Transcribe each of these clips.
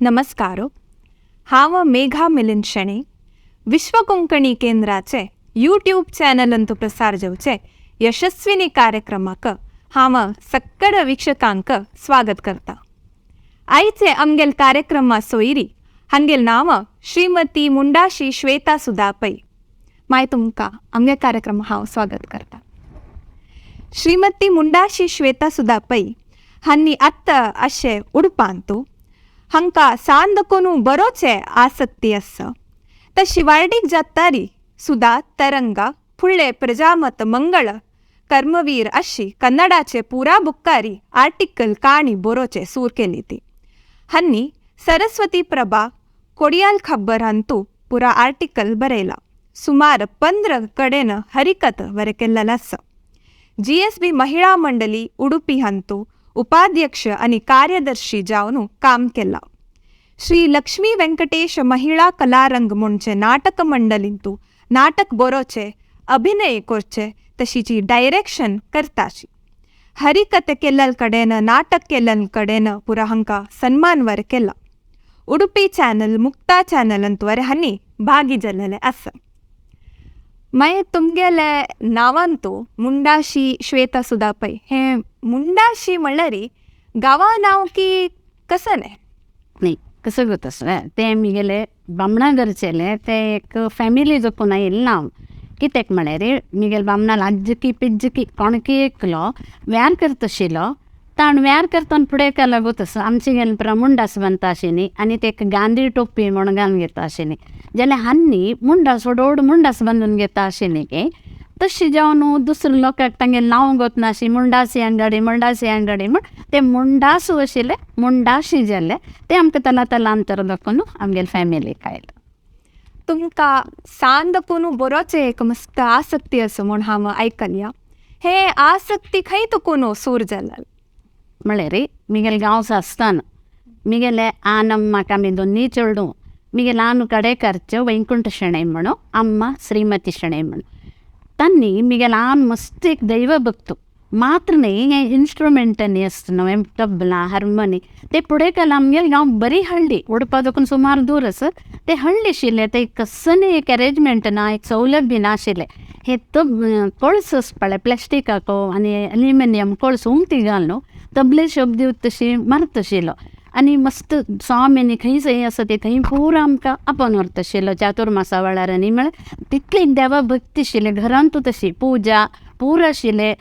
नमस्कार. हांव मेघा मिलिंद शेणी, विश्व कोंकणी केंद्राचे यूट्यूब चॅनलंतु प्रसार जावचे यशस्विनी कार्यक्रमाक हांव सक्कड वीक्षकांक स्वागत करता. आयचे आमगेल कार्यक्रमा सोयरी हांगेल नांव श्रीमती मुंडाशी श्वेता सुधा पै. माय, तुमकां आमगे कार्यक्रम हांव स्वागत करता. श्रीमती मुंडाशी श्वेता सुधा पै हांणी आत्तां अशें उडपांतू हांकां सांद कोनू बरोचे आसक्ती आसा. तशी वार्डीक जातारी सुधा, तरंगा, फुडले प्रजामत, मंगळ, कर्मवीर अशी कन्नडाचे पुरा बुक्कारी आर्टिकल, काणी बरोचे सूर केली. ती हांणी सरस्वती प्रभा, कोडियाल खब्बर हांतू पुरा आर्टिकल बरयला. सुमार 15 कडेन हरिकत बरें केल्लें आसा. जीएसबी महिळा मंडळी उडुपी हांतू उपाध्यक्ष आनी कार्यदर्शी जावन काम केलां. श्री लक्ष्मी वेंकटेश महिळा कलारंग म्हणचे नाटक मंडळींतू नाटक बरोवचे, अभिनय करचे, तशीची डायरेक्शन करताची. हरिकथे केल्ले कडेन, नाटक केल्ले कडेन पुरा हांकां सन्मान वर केला. उडुपी चॅनल, मुक्ता चॅनल अंतू वरे हांणी भागी जाल्लेले आसा. मागीर तुमगेले नांवांतू मुंडाशी श्वेता सुधा पै, हें मुंडाशी म्हणल्यार गांवा नांव की कसं न्ही? न्ही, कसं जाता तें, मिगेले बामणा घरचेले ते एक फॅमिली जपून आयिल्लें नांव. कित्याक म्हळ्यार मिगेले बामणाल आज्जकी पिज्जकी कोणकी एकलो व्यार करता आशिल्लो. ताण व्यार करतना फुडें लागूत आसा आमचे गेले पुरा मुंडास बांदता आशिल्ली आनी ते गांधी टोपी म्हणून घालून घेता आशिल्ली. जाल्यार हान्नी मुंडास व्हड मुंडास बांदून घेता आशिल्ली की तशी जावन दुसऱ्या लोकांक तांगे नांव गोतना अशी मुंडासी अंगडी, मुंडासी अंगडी म्हण ते मुंडासू आशिल्ले, मुंडाशी जाल्ले. ते आमकां तला तलांतर दाखोवन आमगेले फॅमिलीक आयलें. तुमकां सांद कोनू बरोचे एक मस्त आसक्ती आसा म्हूण हांव आयकल्या. हे आसक्ती खंय तुकून सूर जाल्ली? म्हळ्यार मिगेले गांव सास्तान मिगेले आनम्माक आमी दोनी चेडूं. मिगेले आनु कडेकारचे वैकुंठ शणै म्हणू, अम्मा श्रीमती शणै म्हणू. तांणी मिगेले आन मस्त एक दैव भक्तू मात्र न्ही, हें इन्स्ट्रुमेंटांनी आसता न्हू, तबला, हार्मोनी ते फुडें काल. आमगेले गांव बरी हळ्ळी, उडपा देखून सुमार दूर आसा. ते हळ्ळी आशिल्ले, ते कसलें एक अरेंजमेंट ना, एक सौलभ्य नाशिल्लें. हे तब कळस आसपाळे प्लास्टिकाको आनी एल्युमिनियम कळस उमती घाल न्हू, तबले शब्द दिवत तशी मारत आशिल्लो आनी मस्त स्वामी खंय खंय आसा ते थंय पुरा आमकां आपोवन व्हरता आशिल्लो चातुर्मासा वेळार. आनी म्हळ्यार तितली देवा भक्ती आशिल्ली घरांतू, तशी पुजा पूरा आशिल्ले,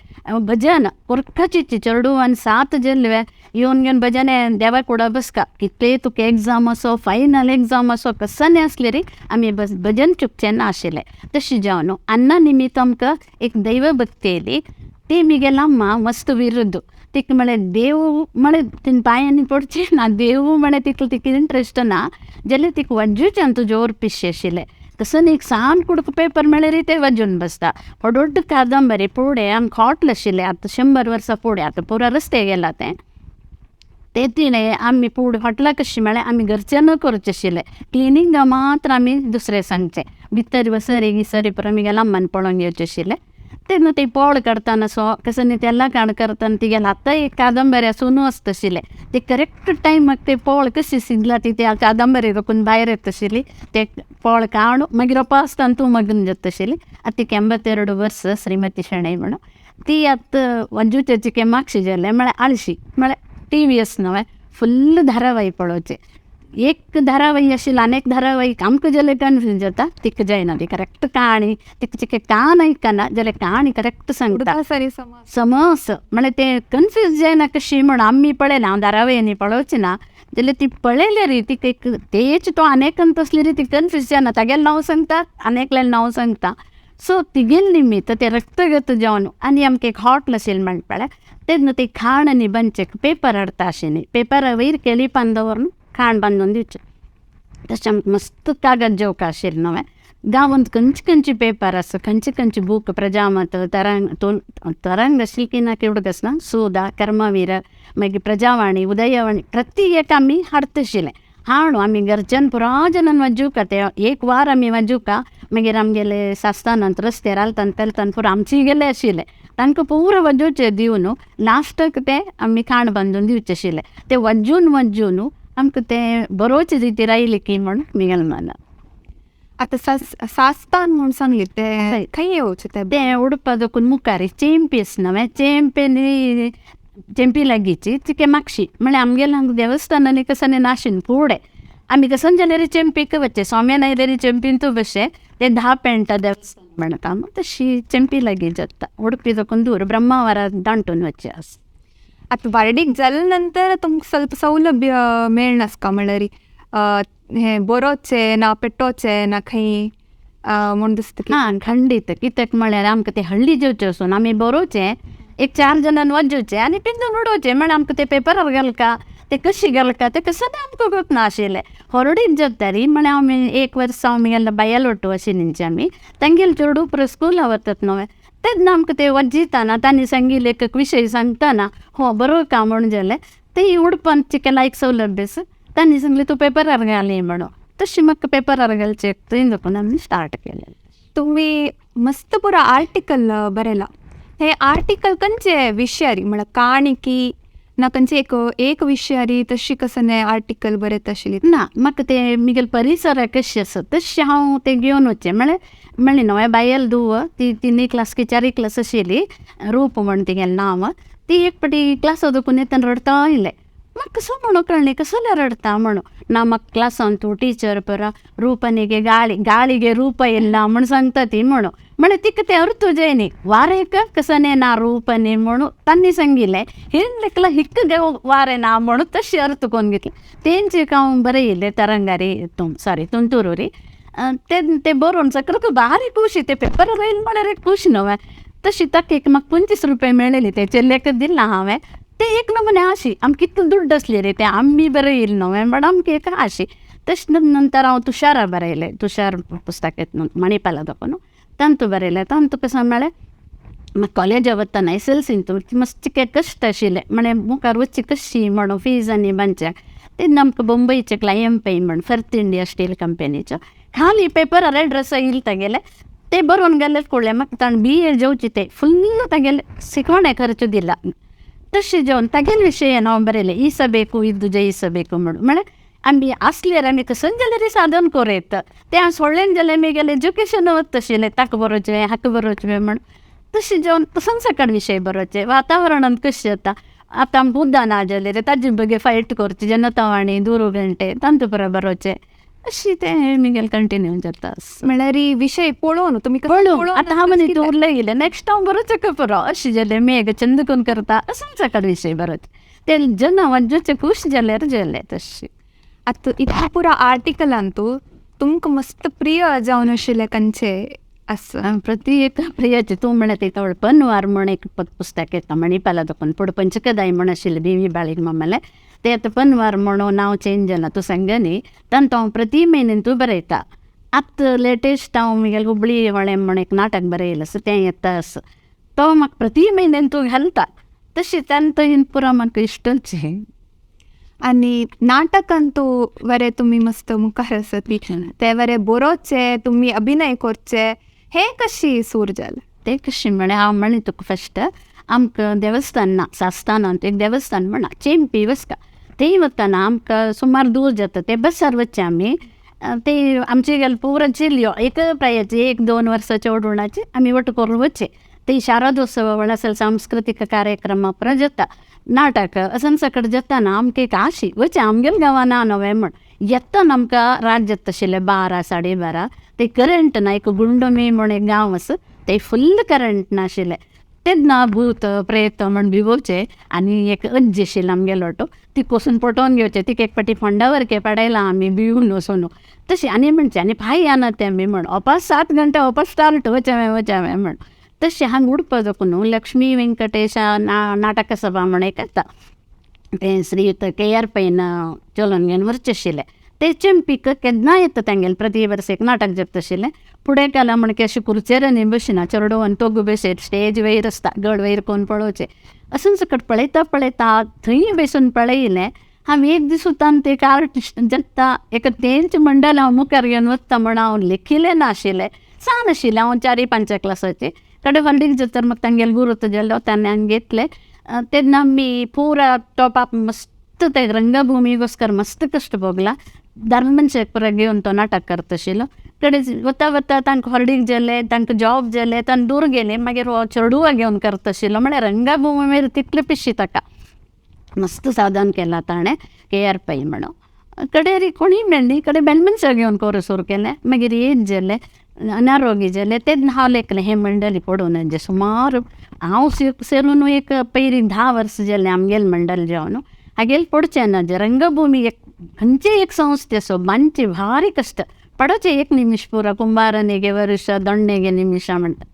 भजन कोरकाची चेडूं आनी सात जेल्ले येवन घेवन भजन देवा कुडा बसका. कितलें तुका एग्जाम असो, फायनल एग्जाम असो, कसलें आसलें री, आमी बस भजन चुकचें ना आशिल्लें. तशें जावन अन्ना निमित्त आमकां एक दैव भक्ती येयली. ती मिगेली अम्मा मस्त विरुद्ध तिका म्हळ्यार देव म्हळ्यार तिन पांयांनी पडचें ना, देव म्हळ्यार तितलो तिका इंट्रस्ट ना. जाल्यार तिका वाजूच्यान जोर पिशें आशिल्लें. तसो एक सान कुडको पेपर मेळ्ळ्यार ते वाजून बसता. व्हड व्हड कादंबरी फुडें आमकां हॉटल आशिल्लें, आतां 100 वर्सां फुडें, आतां पुरा रस्ते गेला तें. ते तिणें आमी फुडें हॉटलां कशी म्हळ्यार आमी घरच्यान करचें आशिल्लें. क्लिनींगा मात्र आमी दुसरें सांगचें, भितर वसरी गिसरी पुरा मिगेल्या अम्मान पळोवन घेवचें आशिल्लें. तेन्ना ती पोळ काडटना सो कसो न्ही तेलां काण करतना तिगेले हाता एक कादंबरी सुनू आसता आशिल्लें. ते करेक्ट टायमाक ते पोळ कशी शिजला ती त्या कादंबरी रोखून भायर येता आशिल्ली. ते पोळ काडून मागीर आसतना तूं मग्न जाता आशिल्ली. आतां तिका 82 वर्सां, श्रीमती शणै म्हणून. ती आतां वाजूच्याची मागशी जालें म्हळ्यार आळशी, म्हळ्यार टी व्ही आसा न्हय, फुल्ल धारावाही पळोवचें. एक धारावाही आशिल्लो आनी एक धारावाही आमकां जाल्यार कन्फ्यूज जाता, तिका जायना. ती करेक्ट काणी तिका चिके कान आयकना जाल्यार काणी करेक्ट सांगता. समस म्हळ्यार तें कन्फ्यूज जायना कशी म्हण आमी पळयना. हांव धारावाही पळोवचें ना जाल्यार ती पळयल्या री तिका एक तेच तो आनेकन तसली री ती कन्फ्यूज जायना. तागेलें नांव सांगता, आनी नांव सांगता. सो तिगेले निमित्त तें रक्तगत जावन आनी आमकां एक हॉटल आशिल्लें म्हणपाक तेन्ना ती खाण आनी बनचें पेपर हाडटा आशिल्ली. पेपरा वयर केळी पान दवरून खाण बांदून दिवचें. तशें आमकां मस्त कागद जेवका आशिल्लें न्हय. गांवांत खंयचे खंयचे पेपर आसा, खंयचे खंयचे बूक, प्रजामत, तरंग, तरंग आशिल्ली की ना केवढं आसना, सुधा, कर्मवीर, मागीर प्रजावाणी, उदयवाणी, प्रति एक आमी हाडता आशिल्लें. हाणू आमी घरच्यान पुरा जणान वाजूका ते एक वार आमी वाजूका. मागीर आमगेले सास्तानांत रस्त्यार आलतान पेलतान पुरा आमची गेले आशिल्ले, तांकां पुरो वाजोवचें दिवन लास्टाक ते आमी खाण बांदून दिवचें आशिल्लें. ते वाजून वाजून आमकां तें बरोवचे रितीर आयलें की म्हण मिगेल मन. आतां सास्तान म्हूण सांगली ते खंय येवचें तें? तें उडपा देखून मुखार चेंपी आसा न्हय, चेंपे चेंपी लागींची तिके मागशी म्हळ्यार आमगेलें हांगा देवस्थान कसं नाशिल्लें फुडें आमी कसं जाल्यार चेंपीक वचचें, सोम्यान आयल्यार चेंपींतू बसचें, तें 10 पेंटा देवस्थान म्हणटा तशी चेंपी लागीं जाता, उडपी देखून दूर ब्रह्मावरा दांटून वचचें आसा. आतां वार्डीक जाले नंतर तुमकां ಸ್ವಲ್ಪ सौलभ्य मेळनासका म्हळ्यार हें बरोवचें ना पेटोवचें ना खंय म्हूण दिसता की? ना खंडीत, कित्याक म्हळ्यार आमकां तें हळ्ळी जेवचें वचून आमी बरोवचें एक 4 जाणां वाजोवचें आनी पिंजून उडोवचें, म्हळ्यार आमकां ते पेपरार घालका ते कशी घालका ते कसं आमकां गोत नाशिल्लें. होरडीत जाता री म्हळ्यार आमी एक वर्स आमी बायल वट्टू आशिल्लीं आमी तांगेले चेडूं पुरो स्कुला वतात न्हय, तेन्ना आमकां ते वाजयताना तांणी सांगिल्लें एक विशय सांगतना हो बरो का म्हूण जालें ते उडपान चिकला एक सौलभ्य आसा तांणी सांगलें तूं पेपरार घाली म्हणून, तशी म्हाका पेपरार घालचें थंय देखून आमी स्टार्ट केलें. तुमी मस्त पुरो आर्टिकल बरयला, हे आर्टिकल खंयचे विशयारी म्हळ्यार काणी की ना खंयचे एक एक विशयारी तशी कसं आर्टिकल बरयता आशिल्ली? ना म्हाका ते मिगेल परिसर कशें आसा तशें हांव तें घेवन वचचें, म्हळ्यार म्हणलें न्हय बायल धुव ती 3 क्लास की 4 क्लास आशिल्ली रूप म्हण तिगेलें नांव, ती एक पाटी क्लासा देखून येतना रडता आयलें, म्हाका कसो म्हणून कळ्ळें कसलें रडता म्हणून, ना म्हाका क्लासान तूं टिचर परा रूपनिगे गाळी गाळीगे रूप येयला म्हण सांगता ती म्हणून, म्हळ्यार तिका तें अर्थ जायनी वारेक कसने ना रूपनी म्हणून तांणी सांगिल्लें, हिंडलेकला हिक्क वारें ना म्हणून तशें अर्थ कोन्न घेतलें. तेंचे हांव बरयलें तरंगारी सॉरी तुंतुरुरी ते बरोवन सगळं बारीक खुशी ते पेपर येयलें म्हळ्यार एक खुशी न्हय, तशी ताका एक म्हाका 25 रुपया मेळ्ळेली ते चेल्ल्याक दिलां हांवें, ते एक नमुने आशी आमकां कितलो दुड्ड आसले रे ते आमी बरयलें न्हय बट आमकां एक आशी. तशें नंतर हांव तुषारा बरयलें, तुषार पुस्तक मणिपाला दाखोवन तांतू बरयलें, तांतू कशें म्हळ्यार म्हाका कॉलेजा वतना एस एल सीन मस्त कश्ट आशिल्लें, म्हळ्यार मुखार वचची कशी म्हणून फीज आनी बांदच्याक, तेन्ना आमकां बॉम्बयचे क्लायम पै म्हण फर्थ इंडिया स्टील कंपनीचो खाली पेपरार एड्रेस येयले तागेले, ते बरोवन गेले कळ्ळें म्हाका ताणें बी ए जेवचे ते फुल्ल तागेले शिकवणे खर्च दिला. तशें जेवन तागेले विशयान हांव बरयलें ಈಸಬೇಕು ಇದ್ದು ಜಯಿಸಬೇಕು म्हणून, म्हळ्यार आमी आसल्यार आमी कसं जाल्यार साधन करूं येता, तें हांव सोडलें जाल्यार म्हगेलें एज्युकेशन वता आशिल्लें, ताका बरोवचें हाका बरोवचें म्हण, तशें जेवन संसकट विशय बरोवचें वातावरणांत कशें जाता, आतां आमकां उदक ना जालें ताजे बगे फायट करचें जनतावाणी दूर घंटे तांतू पुरो बरोवचें, अशें तें म्हगेलें कंटिन्यू जाता. म्हळ्यार विशय पळोवन तुमी पळोवन आतां हांव म्हणी उरलें गेलें नेक्स्ट हांव बरोवचें पुरो अशें जालें मेघ चंद कोन्न करता संसकट विशय बरोवचें ते जन वाजोवचें खूश जाल्यार जालें तशें. आतां इतलें पुरो आर्टिकलांतू तुमकां मस्त प्रिय जावन आशिल्लें खंयचें आसा? प्रति एक प्रियाचें तूं म्हळ्यार तें तवळ पनवार म्हण एक पुस्तक येता मणिपाला दाखोवन पूण पंचकदाय म्हण आशिल्लें बी वी बाळीक मामालें तें आतां पनवार म्हणून नांव चेंज जालां तूं सांग न्ही, तांतू हांव प्रति म्हयन्यान तूं बरयता. आतां लेटेस्ट हांव म्हगेलें हुबळी होळें म्हण एक नाटक बरयलें आसा तें येता आसा, तो म्हाका प्रति म्हयन्यान तूं घालता, तशें तांतू पुरो म्हाका इश्टच. आनी नाटकांतू बरें तुमी मस्त मुखार आसत ते बरें बरोवचे तुमी अभिनय करचे, हें कशी सूर जालें? तें कशें म्हळ्यार हांव म्हणलें तुका फस्ट आमकां देवस्थान ना सास्तानांत एक देवस्थान म्हणा चेंपी वसका, थंय वतना आमकां सुमार दूर जाता ते बसार वचचें आमी, ते आमचे गेले पुरो चलयो एक प्रायाचे 1-2 वर्साचे ओडूणाचे आमी वट करून वचचें, ते शारदोत्सव म्हणल्यार सांस्कृतीक कार्यक्रमा पुरो जाता नाटक असं सकट जाताना आमकां एक आशी वचचें आमगेले गांवां ना नवें म्हण येतना आमकां रात जाता आशिल्लें 12, 12:30, ते करंट ना एक गुंडमी म्हण एक गांव आसा ते फुल्ल करंट नाशिल्लें, तेन्ना भूत प्रेत म्हण भिवोवचें आनी एक अज्जी आशिल्लें आमगेलो ऑटो ती कोसून पटोवन घेवचें, तिका एक फावटी फोंडावर पाडयलां आमी भिवून वचून तशें आनी म्हणचें आनी पांय येना तें आमी म्हण ओपास 7 घंटे ओपास स्टार्ट वचें वचें म्हण. तशें हांगा उडपा जाकून न्हू लक्ष्मी वेंकटेश नाटक सभा म्हण एक आसता, तें श्रीयुत के आर पैन चलोवन घेवन व्हरचें आशिल्लें, ते चेंपीक केन्ना येता तांगेलें प्रति वर्स एक नाटक जाता आशिल्लें, फुडें केलां म्हण की अशें खुर्चेर न्ही बशिना चेडो आनी तोगू बसयत स्टेज वयर आसता गड वयर कोन्न पळोवचें असून सकट पळयता पळयता थंय बसून पळयलें हांव एक दीस सुद्दां ते एक आर्टिस्ट जाता एका तेंच मंडळ हांव मुखार घेवन वता म्हण हांव लेखिलें नाशिल्लें, सान आशिल्लें हांव 4-5 क्लासाचें कडे व्हडलीक जाता म्हाका तांगेले गुरू जालो ताणें हांवें घेतलें, तेन्ना आमी पुरा टॉप आप मस्त मस्त ते रंगभूमीगोस्कर मस्त कश्ट भोगला. धर्मनशेक पुरा घेवन तो नाटक करताशिल्लो. कडे वता वता तांकां हॉर्डीक जालें, तांकां जॉब जालें, तांकां दूर गेले. मागीर हो चेडुवा घेवन करताशिल्लो. म्हळ्यार रंगभूमी मागीर तितले पिशी ताका मस्त साधन केला ताणें. के आर पै म्हणून कडेरी कोणीय मेळ्ळी कडे बेलमनशा घेवन कोर सुरू केलें. मागीर एज जालें, अनारोग्य जालें, तेन्ना हांव लेखलें हें मंडळी पडून जे सुमार हांव सेरून एक पयलीं 10 वर्सां जालें आमगेलें मंडळ जावन हागेलें पडचें ना. जे रंगभूमी एक खंयचेय एक संस्थे सो बांदची भारी कश्ट पडोचे. एक निमिश पुरा कुंभारनिगे वर्ष दोण्णेगे निमिश म्हणटा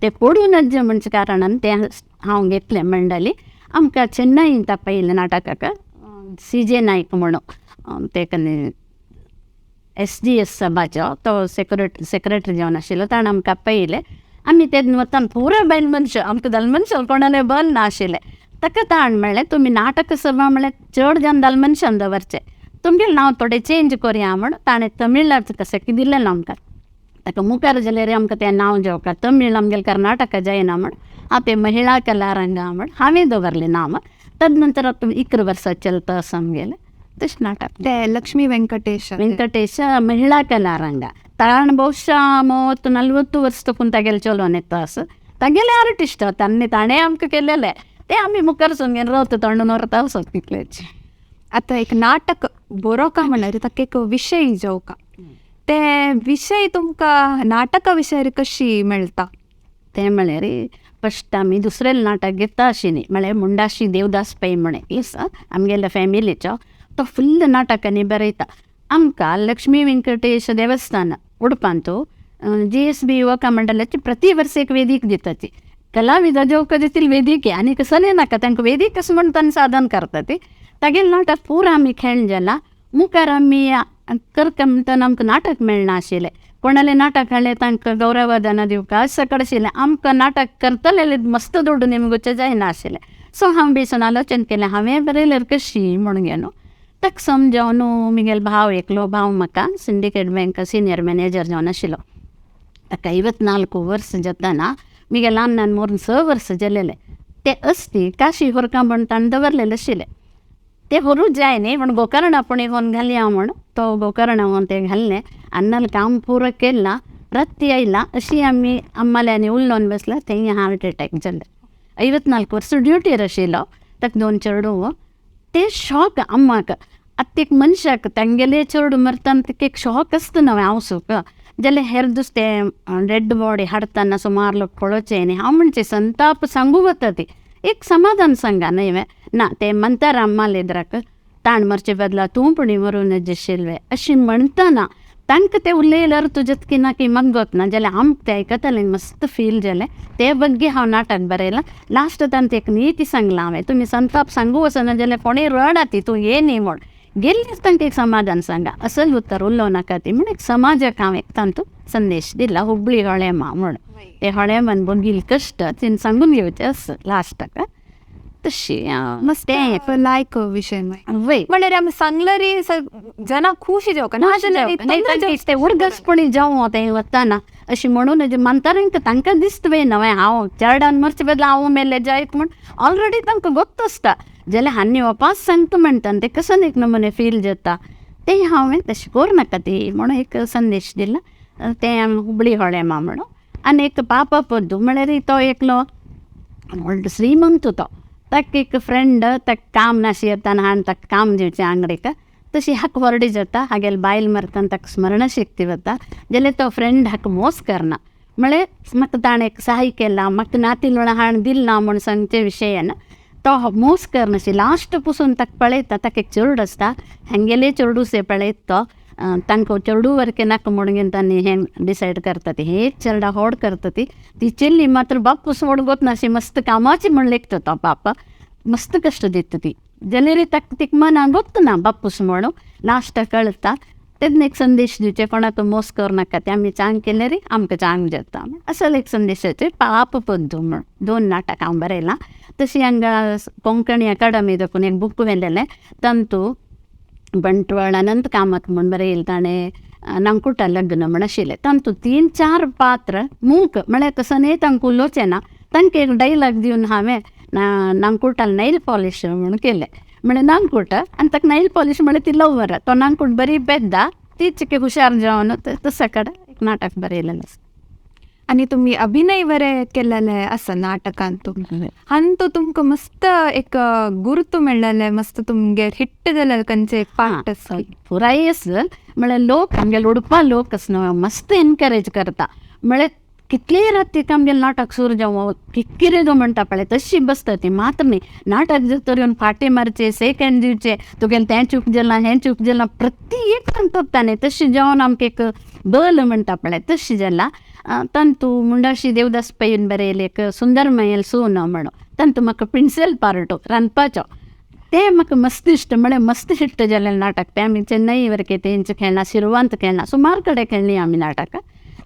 ते पडून जे म्हणचे कारणान तें हांव घेतलें मंडळी. आमकां चेन्नई पयलें नाटकाक सी जे नायक म्हणून ते एस जी एस सभाचो तो सेक्रेटरी जावन आशिल्लो, ताणें आमकां पयलें. आमी तेन्ना वतान पुरो बायल मनशां, आमकां दल मनशां कोणालें बल नाशिल्लें. ताका ताण म्हणलें तुमी नाटक सभा म्हणल्यार चड जावन दल मनशान दवरचें, तुमगेलें नांव थोडें चेंज करया म्हण ताणें तमिळनाडू कशें दिलें आमकां. ताका मुखार जाल्यार आमकां तें नांव जेवका तमीळ आमगेलें कर्नाटका जायना म्हण हांव तें महिळा कलारंगा म्हण हांवें दवरलें नांव. तदनंतर आतां 11 वर्सां चलता आसा आमगेलें तशें नाटक. ते लक्ष्मी वेंकटेश वेंकटेश महिळा कलारंಗ ताण ಬಹುಶಃ 30-40 वर्स तकून तागेलें चलोवन येता आसा. तागेले आर्टिस्ट तांणी ताणें आमकां केलेलें तें आमी मुखार सून रावता तोंडून व्हरता आसत तितलेच. आतां एक नाटक बरोवका म्हणल्यार ताका एक विशय जेवका, ते विशय तुमकां नाटका विशयार कशी मेळटा? तें म्हळ्यार फस्ट आमी दुसरें नाटक घेता आशिल्लीं, म्हळ्यार मुंडाशी देवदास पै म्हणे is आमगेल्या फॅमिलीचो तो फुल्ल नाटकांनी बरयता. आमकां लक्ष्मी वेंकटेश देवस्थान उडपांतू जी एस बी युवक मंडळाची प्रति वर्स एक वेदीक दिता. ती कलाविदा जेवका दितील वेदिके आनी कसलें नाका तांकां वेदीक अशें म्हण तांणी साधन करता. ती तागेलें नाटक पुरा आमी खेळ जाला. मुखार आमी करता म्हणटना आमकां नाटक मेळना आशिल्लें. कोणालें नाटक हाडलें तांकां गौरवदाना दिवका अशें कडेन आशिल्लें. आमकां नाटक करतले मस्त दुडू निमगुचें जायना आशिल्लें. सो हांव बेसून आलोचन केलें हांवें बरयल्यार कशी म्हणून न्हू. ताका समजावन म्हगेलो भाव एकलो भाव म्हाका सिंडिकेट बँक सिनियर मॅनेजर जावन आशिल्लो. ताका 54 वर्सां जातना म्हगेल्या अण्णान मोरून 6 वर्सां जालेलें. ते अस्ती काशी व्हरका म्हण ताणें दवरलेलें आशिल्लें. ते व्हरूं जाय न्ही म्हण गोकर्णा पुणी व्हरून घालया म्हण तो गोकर्णा व्हरून तें घाल्लें. अण्णालें काम पुरो केलां, राती आयला अशी आमी अम्माल्यांनी उलोवन बसला थंय हार्ट एटॅक जालें. 54 वर्सां ड्युटीर आशिल्लो, ताका 2 चेडूं. ते शॉक अम्माक. आतां एक मनशाक तांगेले चेडूं मरतना ताका एक शॉक आसता न्हय आवसूक जाल्यार हेर दुसरे डेड बॉडी हाडटना सुमार लोक पळोवचें न्ही. हांव म्हणचें संताप सांगू वता ती एक समाधान सांगा न्हय ना ते म्हणटार अम्माले एदराक ताण मरचे बदला तूं पुणी मरून आशिल्लें अशें म्हणटना तांकां तें उलयल्यार तुजें की ना की म्हाका गोतना जाल्यार आमकां तें आयकतलें मस्त फील जालें. ते बग्गे हांव नाटक बरयलां. लास्ट तांकां एक नीती सांगलां हांवें, तुमी संताप सांगू वचना जाल्यार कोणूय रडा ती तूं ये न्ही म्हूण गेल्लीच तांकां एक समाधान सांगा असल उतर उलोवं नाका ती म्हूण एक समाजाक हांव एक तांतूं संदेश दिला. हुबळी होळेमा म्हूण ते होळेमान बगील कश्ट तिणें सांगून घेवचें आसा लास्टाक तशी मस्त लायक विशय वय म्हणल्यार आमी सांगल्यार जना खुशी जावका ते उडगसपणी जावं तें वतना अशें म्हणून मानतारांक तांकां दिसता पळय न्हय हांव चेरडान मरचे बदला हांव मेल्लें जायत म्हूण ऑलरेडी तांकां गोत्त आसता. जाल्यार हांणी वपास सांगता म्हणटा ते कसो एक नमुने फील जाता तें हांवें तशें करूं नाका ती म्हणून एक संदेश दिला. तें हुबळी होळेमा म्हणून. आनी एक पापा पद्दू म्हळ्यार तो एकलो व्हडलो श्रीमंत तो, ताका एक फ्रेंड ताका काम नाशी येता हाण ताका काम दिवचें आंगडीक तशी हाका व्हरडी जाता. हागेले बायल मरतना ताका स्मरणशक्ती वता जाल्यार तो फ्रेंड हाका मोस करना म्हळ्यार म्हाका ताणें एक सहाय केलां म्हाका नातिल हाण दिल ना म्हूण सांगचे विशयान तो मोस करनाशी लास्ट पसून ताका पळयता. ताका एक चेडू आसता हांगेले चेडूसे पळयता तो तांकां चेडू वरकें नाका म्हणून तांणी हें डिसायड करता ती हे चेरडा होड करता ती ती चेल्ली मात्र बापूस व्हड गोतनाशी मस्त कामाची म्हण लेखता तो बापा मस्त कश्ट दिता ती जाल्यार ताका तिका मनाक गोत्त ना बापूस म्हणून लास्टाक कळटा. तेन्ना एक संदेश दिवचें कोणाक मोस करूं नाका तें आमी चांग केल्यार आमकां चांग जाता असो एक संदेशाचें पाप पद्दू म्हूण 2 नाटक हांव बरयलां. तशी हांगा कोंकणी अकाडमी देखून एक बूक व्हेलेलें तांतू बंटवाळ अनंत कामत म्हूण बरयलें ताणें नांकुटा लग्न म्हण आशिल्लें. तांतू 3-4 पात्र मूक म्हळ्यार कसो न्ही तांकां उलोवचें ना तांकां एक डायलॉग दिवन हांवें नांकुटाल नैल पॉलिश म्हूण केलें. म्हळ्यार नांगकूट आनी ताका नैल पॉलिश म्हळ्यार ती लव्हर तो नांगकूट बरी बेद्दा ती चिके हुशार जावन तसो कडेन एक नाटक बरयलेलें आसा. आनी तुमी अभिनय बरें केलेलें आसा नाटकांतू हांतू तुमकां मस्त एक गुर्तू मेळ्ळेलें मस्त तुमगेर हिट जालेलें खंयचें एक पार्ट आसा पुराय आसा म्हळ्यार लोक आमगेले उडपा लोक आसा मस्त एनकरेज करता म्हळ्यार कितलेय रातीक आमगेलें नाटक सुरू जावं कितें जो म्हणटा पळय तशी बसता ती मात्र न्ही नाटक जातरी येवन फाटी मारचे सेकंड दिवचे तुगेलें तें चूक जालां हें चूक जालां प्रति एक सांगता न्ही तशें जावन आमकां एक बल म्हणटा पळय तशें जालां. ತಂತು ಮುಂಡಾಶಿ ದೇವದಾಸ್ ಪೈನ್ बरयलें एक सुंदर मयल सून म्हणून तांतू म्हाका प्रिन्सिपल पार्ट रांदपाचो तें म्हाका मस्त इश्ट म्हळ्यार मस्त हिट जालेलें नाटक तें आमी चेन्नई वरके तेंच खेळ्ळा शिरवांत खेळ्ळा सुमार कडेन खेळ्ळी आमी नाटकां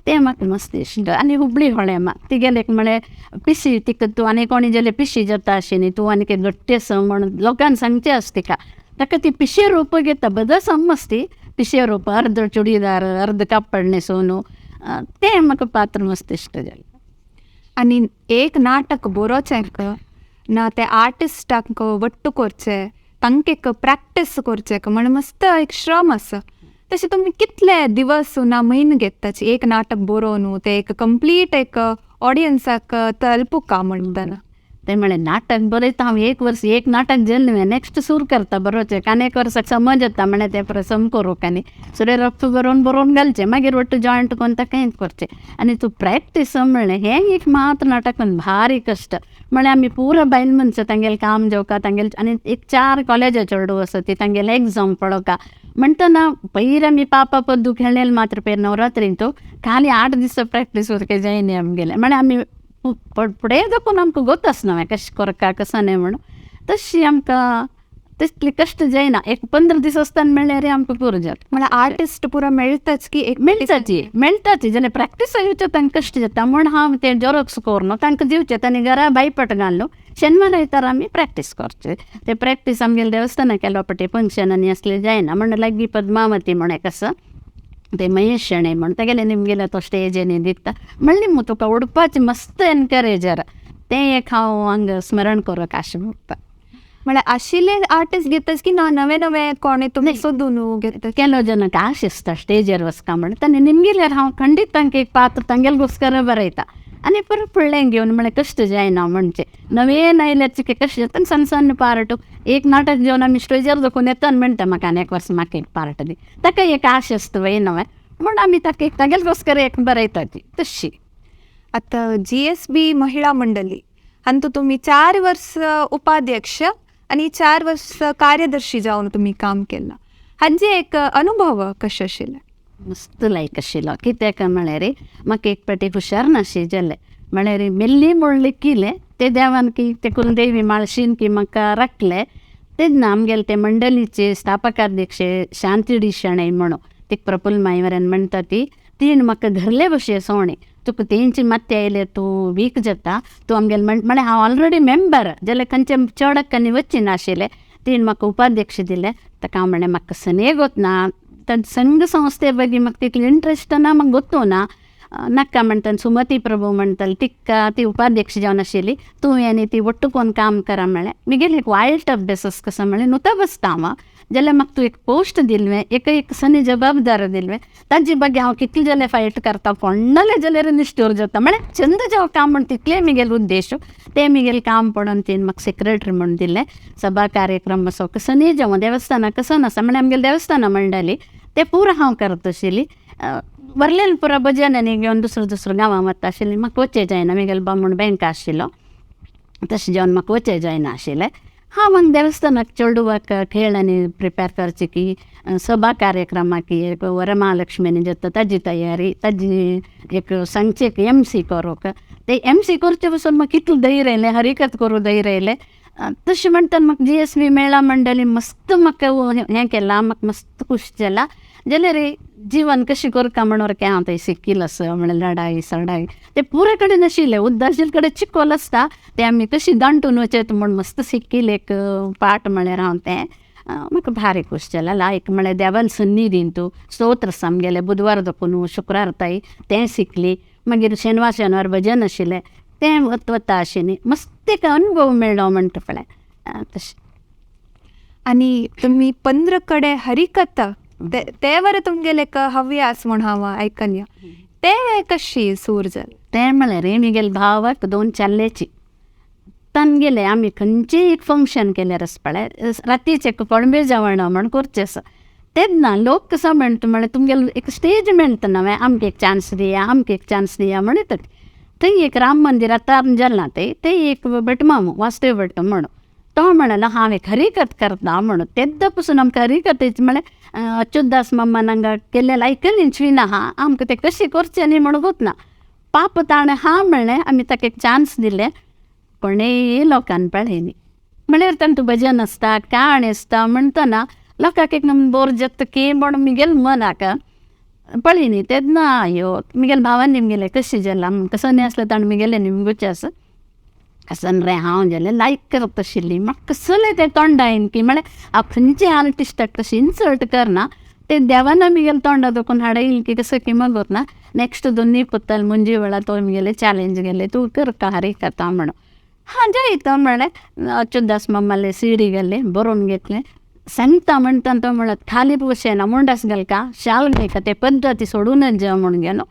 तें म्हाका मस्त इश्ट. आनी हुबळी होळेमा तिगेलें एक म्हळ्यार पिशी तिका तूं आनी कोणी जाल्यार पिशी जाता अशी न्ही तूं आनी कितें घट्टी आसा म्हणून लोकांक सांगचें आसा तिका ताका ती पिशे रूप घेता बदां समज ती पिशे रूप अर्द चुडीदार अर्द कापड न्हेसून तें म्हाका पात्र मस्त इश्ट जालें. आनी एक नाटक बरोवचें ना ते आर्टिस्टांक वट्टू करचें तांकां एक प्रॅक्टीस करचें म्हण मस्त एक श्रम आसा तशें तुमी कितले दिवस ना म्हयने घेता एक नाटक बरोवन तें एक कंप्लीट एक ऑडियन्साक तलपुका म्हणटना? तें म्हळें नाटक बरयता हांव एक वर्स एक नाटक जालें न्हय नेक्स्ट सूर करता बरोवचें आनी एक वर्साक समज येता म्हळ्यार तें प्रसंग करूंक आनी सुरे रफ बरोवन बरोवन घालचें मागीर वट्ट जॉयंट करून ताका हें करचें. आनी तूं प्रॅक्टीस म्हणलें हें एक मात्र नाटक भारी कश्ट म्हळ्यार आमी पुरो बायल मनशां तांगेलें काम जेवका तांगेलें आनी एक 4 कॉलेजा चेडूं आसा ती तांगेलें एग्जाम पळोवका म्हणटना पयर आमी पापा पद्दू खेळ्ळेले मात्र पयर नवरात्रींतू खाली 8 दीस प्रॅक्टीस उरके जायना आमगेलें म्हळ्यार आमी फुडें दाखोवन आमकां गोत आसना कशें करका कसो न्ही म्हणून तशी आमकां तितली कश्ट जायना एक 15 दीस आसतना मेळ्ळ्यार आमकां पुरो जाता. म्हळ्यार आर्टिस्ट पुरो मेळटाच की एक मेळटाची मेळटाची जाल्यार प्रॅक्टीस येवचें तांकां कश्ट जाता म्हूण हांव तें जेरोक्स करून तांकां दिवचें तांणी घरा बायपट घालून शेनवार आयतार आमी प्रॅक्टीस करचे ते प्रॅक्टीस आमगेले देवस्थाना केलो पटे फंक्शन आनी असलें जायना म्हण लागीं पद्मावती म्हण एक आसा ते महेश शणै म्हण तेगेले निमगेले तो स्टेज आनी दिता म्हणलें मु तुका उडपाचें मस्त एनकरेजर तें एक हांव हांगा स्मरण करूंक आशें भोगता. म्हळ्यार आशिल्ले आर्टिस्ट घेताच की ना नवे नवे कोणे तुमी सोदून घेता? ಕೆಲವು ಜನಕ್ಕೆ ಆಸೆ आसता स्टेजीर वचका म्हण तांणी निमगेल्यार हांव खंडीत तांकां एक पात्र तांगेले बरयता आनी परत फुडलें घेवन म्हळ्यार कश्ट जायना म्हणचे नवेन आयल्यार चिके कशें जाता सन्न सन्न पार्ट एक नाटक जेवन आमी स्टेजीर दाखोवन येता आनी म्हणटा म्हाका आनी एक वर्स म्हाका एक पार्ट दी ताका एक आश आसता वय नवें म्हूण आमी ताका एक तागेले एक बरयता ती तशी. आतां GSB महिळा मंडळी हातूंत तुमी 4 वर्स उपाध्यक्ष आनी 4 वर्स कार्यदर्शी जावन तुमी काम केलां हांचे एक अनुभव कशें आशिल्लें? मस्त लायक आशिल्लो कित्याक म्हळ्यार म्हाका एक पाटी हुशार नाशी जालें म्हळ्यार मेल्ली म्हणलें किलें ते देवान की ते कुलदेवी माळशीन की म्हाका राखलें तेन्ना आमगेले ते मंडळीचे स्थापकाध्यक्ष शांती डी शणै म्हणून तिका प्रफुल्ल मायवऱ्यान म्हणटा ती तीण म्हाका धरले भशेन सोणे तुका तेंची मात्ती आयले तूं वीक जाता तूं आमगेले म्हळ्यार हांव ऑलरेडी मेंबर जाल्यार खंयचे चेडक आनी वचीन नाशिल्लें तीण म्हाका उपाध्यक्ष दिलें ताका हांव म्हणलें म्हाका सनेग ना संघ संस्थे ಬಗ್ಗೆ म्हाका तितलो इंट्रस्ट ना म्हाका गोत्तू ना नाका म्हणटा सुमती प्रभू म्हणटाली तिका ती उपाध्यक्ष जावन आशिल्ली तूं आनी ती वट्टू कोन्न काम करा म्हळें म्हगेलें एक वायट अभ्यास आसा कसो म्हळें नुता बसता हांव जाल्यार म्हाका तूं एक पोस्ट दिल्लें एक एक सनी जबाबदार दिल्लें ताजे ಬಗ್ಗೆ हांव कितलें जाल्यार फायट करता कोणाले जाल्यार निश्ठूर जाता म्हळ्यार चंद जावं काम म्हण तितलें म्हगेलें उद्देश तें म्हगेलें काम पडोवन तिणें म्हाका सेक्रेटरी म्हूण दिलें सभा कार्यक्रम असो सनी जावं देवस्थाना कसो नासा म्हळ्यार आमगेलें देवस्थाना मंडळी तें पुरो हांव करता आशिल्ली वरलेलें पुरो भजन आनी घेवन दुसरो दुसरो गांवां वता आशिल्ली म्हाका वचें जायना म्हगेलो बामण बँक आशिल्लो तशें जावन म्हाका वचें जायना आशिल्लें हांव हांगा देवस्थानाक चेडवाक खेळ आनी प्रिपेर करचें की सभा कार्यक्रमाक एक वरमहालक्ष्मीनी जाता ताजी तयारी ताजी एक सांगचें एक MC करूंक ते MC करचे पसून म्हाका कितलें धैर्य आयलें हरिकत करूं धैर्य आयलें तशें म्हणटा म्हाका GSB मेळा मंडळी मस्त म्हाका हें केलां म्हाका मस्त खूश जालां जाल्यार जीवन कशें करता म्हणून हांव थंय शिकिल्लें आसा म्हळ्यार लडाई सडाई ते पुरे कडेन आशिल्लें उद्दाशील कडेन चिकोल आसता तें आमी कशी दांटून वचत म्हूण मस्त शिकिल्लें एक पाठ म्हळ्यार हांव तें म्हाका भारी खूश जालां लायक म्हळ्यार देवान सन्निधीन तूं स्तोत्र आसा आमगेलें बुधवार दाखोवन शुक्रार ताई तें शिकली मागीर शेनवार शेनवार भजन आशिल्लें तें वत वता आशिल्लें मस्त एक अनुभव मेळ्ळो म्हणटा पळय तशें. आनी तुमी 15 कडे हरिकथा ते वर तुमगेले एक हव्यास म्हूण हांव आयकल्या, ते कशी सूर जाले? ते म्हळ्यार मिगेले भावाक 2 चल्लेची तांगेले आमी खंयचेय एक फंक्शन केल्यार आसा पळय रातीचें एक कोणबे जेवण म्हण करचें आसा तेन्ना लोक कसो म्हणटा म्हळ्यार तुमगेले एक स्टेज मेळटा न्हय आमकां एक चान्स दिया आमकां एक चान्स दिया म्हणटात। थंय एक राम मंदिर आतां जालां तें थंय एक भटमाम वासुदेव भट म्हणून तो म्हणलो हांव एक हरिकथ करता म्हणून तेद्दा पसून आमकां हरिकथेची म्हळ्यार अच्युतदास मामान हांगा केल्लें आयकलीच ना हा आमकां तें कशें करचें न्ही म्हणून गोत ना पाप ताणें हा म्हणलें आमी ताका एक चान्स दिलें कोणेय लोकान पळयनी म्हळ्यार तांतू भजन आसता काणी आसता म्हणटना लोकांक एक नमून बोर जाता की म्हण मिगेल मनाक पळयनी तेन्ना अयो मिगेल भावान निमगेलें कशें जालां कसो न्ही आसलें ताणें मिगेलें निमगुचें आसा कसन रे हांव जालें लायक करता आशिल्ली म्हाका कसलें तें तोंडायन की म्हळ्यार हांव खंयचे आर्टिस्टाक तशें इन्सल्ट करना ते देवान मिगेल तोंडा दोकून हाडयली की कसो की मगोत ना नेक्स्ट दोन्ही पुत्ताल मुंजी वेळा तो मिगेले चॅलेंज गेले तूं कर हरिकथा म्हणून हां जायत म्हणलें अच्युतदास मामाले सीडी गेले बरोवन घेतलें सांगता म्हणटा तो म्हणत खाली पोशेना मुंडास घालका शाल घालका ते पद्दती सोडूनच जेव म्हणून गेलो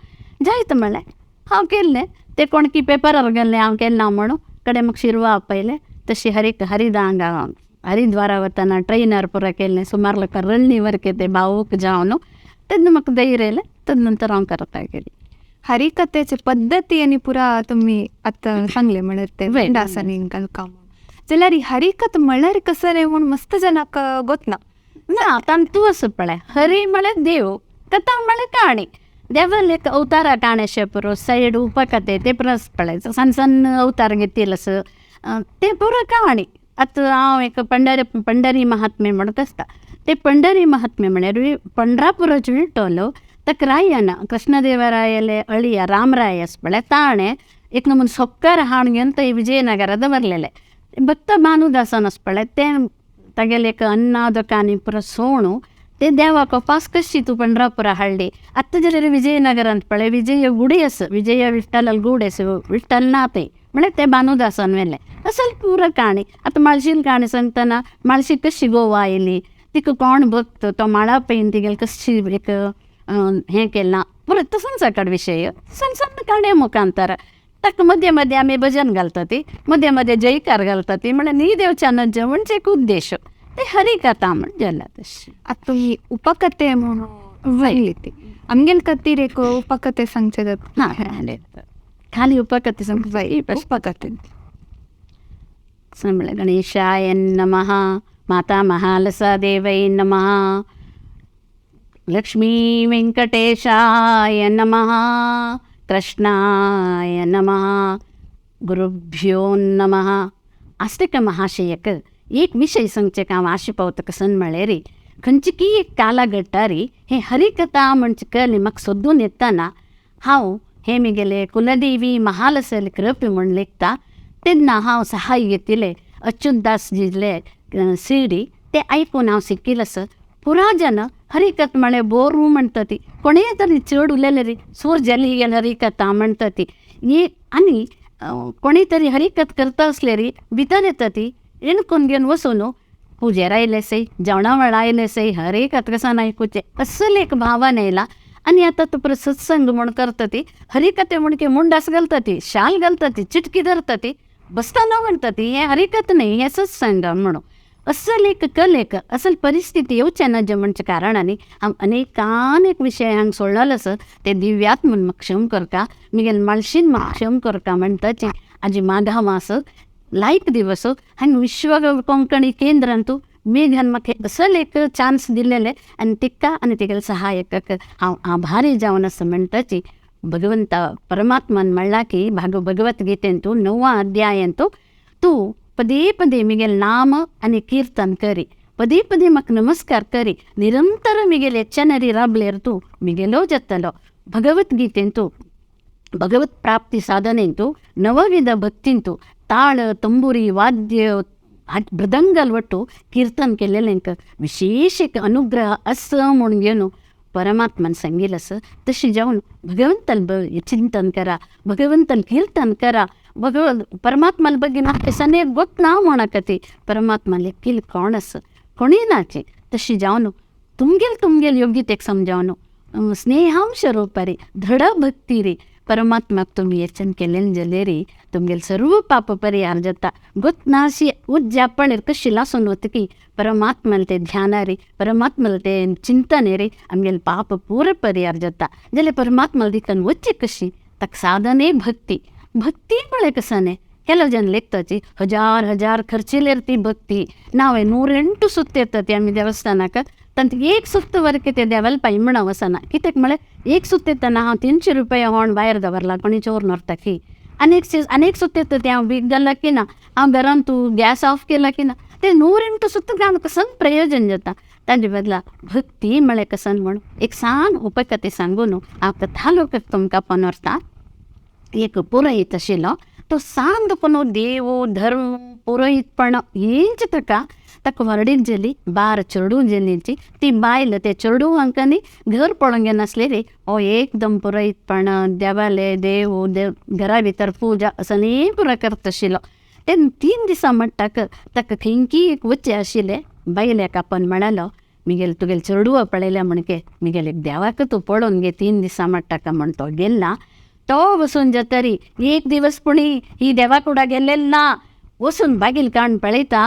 जायत म्हणलें हांव केल्लें ते कोण की पेपरार गेल्लें हांव केन्ना ना म्हणून कडे म्हाका शिरवा आपयलें तशी हरिक हरिदांगा हरिद्वारा वतना ट्रेनार पुरा केल्लें सुमार लोकां रळणी वरके ते भावूक जावन तेन्ना म्हाका धैर्य येयलें तदनंतर हांव करता गेली। हरिकथेचे पद्दती आनी पुरा तुमी आतां सांगलें म्हळ्यार ते मुंडासांनी घालका जाल्यार हरिकथ म्हळ्यार कसो न्ही म्हूण मस्त जनाक गोतना ना तांतू आसा पळय हरी म्हळ्यार देव कथा म्हळ्यार काणी देवाले एक अवतारा काणेशे पुरो सायड उपकथे ते पुरो पळय सण सण अवतार घेतील असं ते पुरो काणी। आतां हांव एक पंढरी पंढरी महात्म्य म्हणत आसता ते पंढरी महात्म्य म्हळ्यार पंढरापुराचो विठ्ठल ताका रायना कृष्णदेवरायले अಳಿಯ रामराय आसा पळय ताणें एक नमून सोक्कार हाडून घेवन थंय विजयनगरा दवरलेले भक्त भानुदासान आसा पळय तें तागेलें एक अन्नादकांनी पुरो सोणू ते देवाक उपास कशी तूं पंढरापुरा हाडली आतां जाल्यार विजयनगरांत पळय विजय गुडी आसा विजय विठ्ठल गुड आसा विठ्ठल ना थंय म्हळ्यार तें भानुदासान व्हेलें असल पुरो काणी। आतां माळशील काणी सांगतना माळशी कशी गोवा आयली तिका कोण भक्त तो माळा पळयन तिगेली कशी एक हें केलां पुरो तसोच सकट विशय सण सण काणये मुखांतर ताका मदें मदें आमी भजन घालता ती मदें मदें जयकार घालता ती म्हळ्यार न्ही देवच्यान म्हणचे एक उद्देश ते हरिकथा म्हण जाला तशें। आतां तुमी उपकथे म्हणून सांगली ती आमगेले खातीर एक उपकथे सांगचे ना खाली उपकथे सांग उपकथे म्हळ्यार गणेशाय नमः माता महालसा देवै नमः लक्ष्मी वेंकटेशाय नमः कृष्णाय नमः गुरुभ्यो नमः। आस्तिक महाशयक एक विशय सांगचें हांव आशा पावता कसन म्हळ्यार खंयची की एक काला घडटारी हे हरिकथा म्हणचे कळ्ळें म्हाका सोदून येतना हांव हे मिगेले कुलदेवी महालसल कृपे म्हूण लेखता तेन्ना हांव सहाय घेतिल्लें अच्युतदास जिले सीडी ते आयकून हांव शिकिल्लें आसा पुरा जन हरिकथ म्हळ्यार बोरू म्हणटा ती कोणेय तरी चड उलयले री सूर जाली गेल्यार हरिकथा म्हणटा ती ही आनी कोणी तरी हरिकथ करता आसले री भितर येता ती एणकोन घेवन वचून पुजेर आयले सय जेवणा वेळा आयले सय हरिकथ कसान आयकुचें असल एक भावन येयला। आनी आतां तो परत सत्संग म्हूण करता ती हरिकथे म्हूण की मुंडास घालता ती शाल घालता ती चिटकी धरता ती बसतना म्हणटा ती हें हरिकथ न्ही हें सत्संग म्हणून असल एक कलेक असल परिस्थिती येवचें ना जे म्हणचे कारणांनी हांव अनेकानेक विशय हांगा सोडलेलो आसा ते दिव्यात म्हूण म्हाका क्षम करता मिगेल माळशीन म्हाका क्षम करता म्हणटाचें आजी माघा मास लायक दिवस हांगा विश्व कोंकणी केंद्रांतू मेघान म्हाका असल एक चान्स दिलेले आनी तिका आनी तिगेले सहायकाक हांव आभारी जावन आसा म्हणटाची भगवंता परमात्मान म्हणला की भगवत गीतेंतू 9 अध्यायांतू तूं पदे पदे मिगेल नाम आनी कीर्तन करी पदे पदे म्हाका नमस्कार करी निरंतर मिगेले चनरी राबलेर तूं मिगेलो जातलो। भगवत गीतेंतू भगवत प्राप्ती साधनेंतू नवविध भक्तींतू ताळ तंबुरी वाद्य मृदंगल वट्टू कीर्तन केलेलें विशेष एक अनुग्रह असं म्हणून घेवन परमात्मान सांगिल्लें आसा तशें जावन भगवंताल चिंतन करा भगवंताल कीर्तन करा भगवत परमात्माल बगीन सने गोत ना म्हणकती परमात्मा लेकील कोण आसा कोणूय नाची तशी जावन तुमगेल तुमगेल योग्यतेक समजावन स्नेहांश रूपारी दृढ भक्ती रे परमात्माक तुमी यचन केलेन जलेरी तुमगेल सर्व पाप परिहार जाता गोतनाशी उज्जापणेर कशी लासून वतकी परमात्मल ते ध्यानारी परमात्मल ते चिंतने रे आमगेल पाप पूर परिहार जाता जाल्यार परमात्मल दिकन वच्ची कशी ताका साधने भक्ती भक्ती म्हळ्यार कसने ಕೆಲವು ಜನ ಲೆಕ್ತಾಚಿ हजार हजार ಖರ್ಚಿಲೇರ್ ती भक्ती नावे 108 सुत्त येता ती आमी देवस्थानाक तांत एक सुत्त वरके ते देवाला पाय म्हणा वचना कित्याक म्हळ्यार एक सुत्त येताना हांव 300 रुपया होण भायर दवरला कोणी चोर व्हरता की अनेक अनेक सुत्त येता ते हांव बीक घाला की ना हांव घरान तूं गॅस ऑफ केला की ना ते 108 सुत्त घालून कसन प्रयोजन जाता ताजे बदला भक्ती म्हळ्यार कसन म्हण एक सान उपकथे सांगू न्हू हांव कथा लोक तुमकां पनवरता. एक पुरोहीत आशिल्लो तो सांद कोण देव धर्म पुरोहीतपण हेंच ताका ताका व्हरडीक जाली 12 चेडूं जालींची ती बायल ते चेडूंक घर पळोवंक घेनासली रे हो एकदम पुरोहीतपण देवाले देव देव घरा भितर पुजा असो पुरो करता आशिल्लो. तेन्ना 3 दिसां म्हणटाक ताका खंयकी एक वच्चें आशिल्लें बायलेक आपण म्हणालो मिगेल तुगेल चेडवां पळयल्या म्हणके मिगेल एक देवाक तूं पळोवन घे 3 दिसां म्हणटाका म्हण तो गेला. तो वचून जातरी एक दिवस पुणी ही देवा कुडा गेल्लेल ना वचून बागील काण पळयता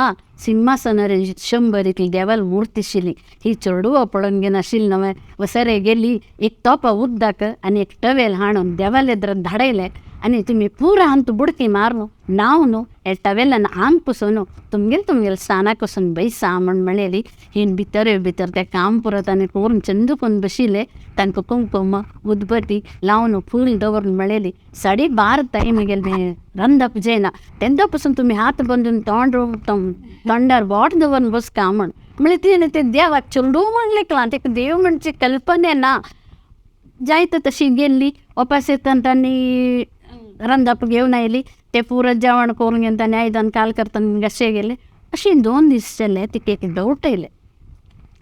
सिंहासनार 100 इतली देवाल मूर्ती आशिल्ली ही चेडवां पळोवन घेनाशिल्ली नवें वसरे गेली एक तोपा उदक आनी एक टवेल हाणून देवाले धाडयले आनी तुमी पुरा हांतू बुडकी मारून न्हांव न्हू हे टवेलान आंग पुसून तुमगेल तुमगेल स्थानाक वचून बैसा म्हण म्हणलेली. हिन भितर भितर तें काम पुरत आनी करून चंद करून बशिल्ले तांकां कुंकुम उदबत्ती लावन फूल दवरून म्हणलेली 12:30 ताई म्हगेलें रंदप जायना तेन्ना पसून तुमी हात बांदून तोंड तोंडार बोट दवरून बसका म्हण म्हळ्यार तिणें तें देवाक चेडूं म्हण लेखलां ताका देव म्हणची कल्पना ना. जायत तशी गेल्ली उपास येताना तांणी रंदप घेवन आयली ते पुरो जेवण करून घेवन तांणी आयदन काल करतना कशे गेले. अशें 2 दीस जाले तिका एक डावट येयलें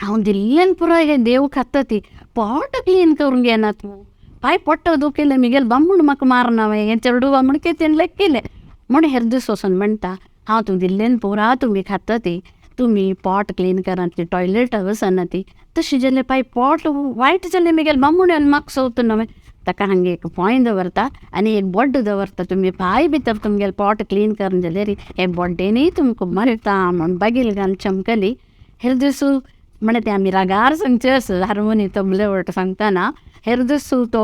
हांव दिल्ल्यान पुरो हे देव खाता ती पोट क्लीन करून घेनात तूं पांय पोट्ट दुखयलें म्हगेल बामूण म्हाका मारना हें चेडूं म्हण कितें लेखिलें म्हण हेर दीस वचून म्हणटा हांव तूं दिल्ल्यान पुरा तुमी खाता ती तुमी पोट क्लीन करात ती टॉयलेट वचना ती तशें जाल्यार पांय पोट वायट जालें म्हगेल बामूण येवन म्हाका सोदता नवें ताका हांगा एक पोंय दवरता आनी एक बोड्ड दवरता तुमी पांय भितर तुमगेलें पोट क्लीन करून जाल्यार हे बोड्डेनूय तुमकां मरता म्हण बागील घालून चमकली. हेर दिसू म्हळ्यार ते आमी रागार सांगचे आसा हार्मोनी तबले वट सांगतना हेर दिसू तो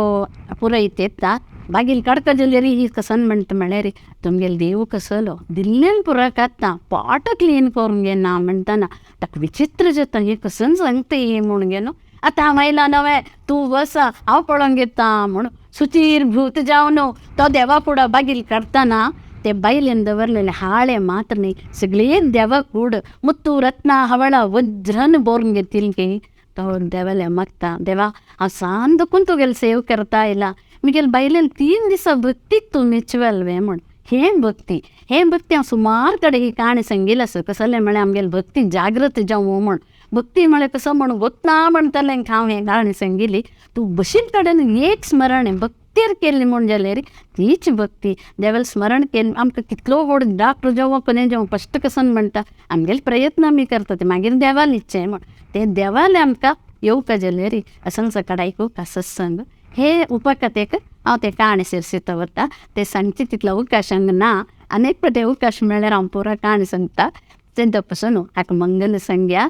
पुरोहीत येता बागील काडटा जाल्यार ही कसन म्हणटा म्हळ्यार तुमगेलो देव कसलो दिल्ल्यान पुरो खाता पोट क्लीन करून घेना म्हणटना ताका विचित्र जाता हें कसन सांगता हें म्हूण गे न्हू. आतां हांव आयलां नवें तूं वसा हांव पळोवंक घेता म्हूण सुचीर भूत जावन तो देवा फुडें बागील काडटना ते बायलेन दवरलेले हाळे मात्र न्ही सगळे देवा कूड मुत्तू रत्ना हवळ वज्रन बोरून घेतील की तो देवाले मागता देवा हांव सान दुखून तुगेले सेव करता आयला म्हगेले बायलेन 3 दिसां भक्तीक तूं मेचवेल वे म्हूण. हें भक्ती हें भक्ती हांव सुमार कडेन ही काणी सांगिल्ली आसा कसलें म्हळ्यार आमगेली भक्ती जागृत जावं म्हूण. भक्ती म्हळ्यार कसो म्हण वतना म्हणटलें हांव हें काणी सांगिल्ली तूं बशील कडेन एक स्मरण भक्तीर केल्ली म्हूण जाल्यार तीच भक्ती देवालें स्मरण केलें आमकां कितलो व्हड डॉक्टर जावं कोणें जावं फस्ट कसन म्हणटा आमगेले प्रयत्न आमी करता ते मागीर देवालें इच्छें म्हण ते देवालें आमकां येवपा जाल्यार असन सकाळ आयकूंक सत्संग हे उपकथेक हांव ते काणी शिरशिता वता ते सांगचे तितलो अवकाश हांगा ना अनेक फावटी अवकाश मेळ्ळ्यार हांव पुरो काणी सांगता तेंच्या पसून हाका मंगल संज्ञा